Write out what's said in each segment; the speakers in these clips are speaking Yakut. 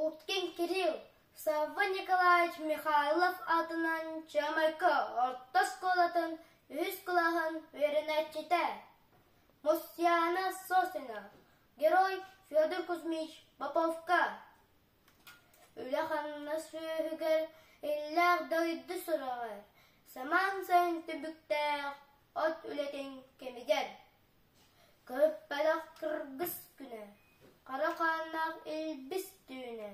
Уткин Кирилл, Савва Николаевич Михайлов аатынан Чыамайка орто оскуолатын үһүс кылааһын үөрэнээччитэ, Мусьяна Сосина, Герой Федор Кузьмич Поповка. Үлэ-хамнас үөһүгэр иллээх дойду сураҕа, самаан сайын түбүктээх от үлэтин кэмигэр. Көппөлөх кыргыс күнэ, хара хааннаах илбис түүнэ,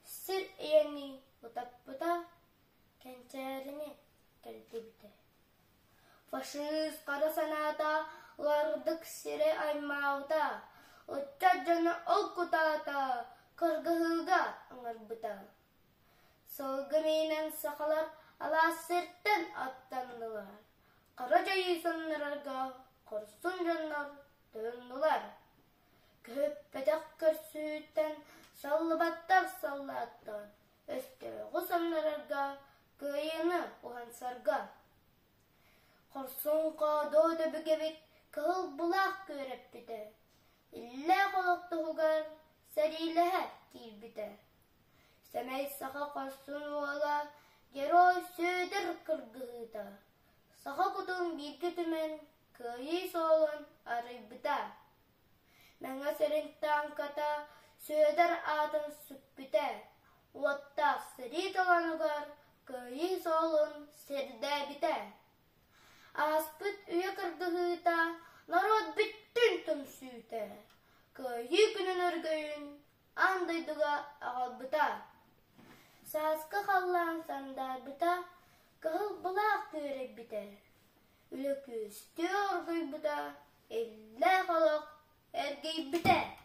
сир ийэни утаппыта, кэнчээрини кэлгибитэ. Фашист хара санаата улардык сири аймаабыта, ыччат дьону ол кутаата, кыргыһыыга ыҥырбыта. Сылгы миинэн сахалар алаас сиртэн аттаннылар, хара дьайыы соннорорго хорсун дьоннор туһуннулар. Көһүппэтэх көрсүүттэн саллыбаттар саллааттар, өстөөҕү самнарарга, кыайыыны уһансарга. Хорсун хоодуот өбүгэбит кыһыл былаах күөрэппитэ, иллээх олох туһугар сэриилэһэ киирбитэ. Сэмэй саха хорсун уола Герой Сүөдэр кыргыһыыта саха кутун бииргэ түмэн кыайыы суолун арыйбыта. Мэҥэ сирин тааҥката Сүөдэр аатын сүкпүтэ, уоттаах сэрии толоонугар кыайыы суолун сирдээбитэ. Ааспыт үйэ кыргыһыыта норуот бүттүүн түмсүүтэ, Кыайыы күнүн өргөйүн аан дойдуга аҕалбыта. Сааскы халлаан сандаарбыта, кыһыл былаах күөрэйбитэ, үлэ күөстүү оргуйбута, иллээх олох эргийбитэ.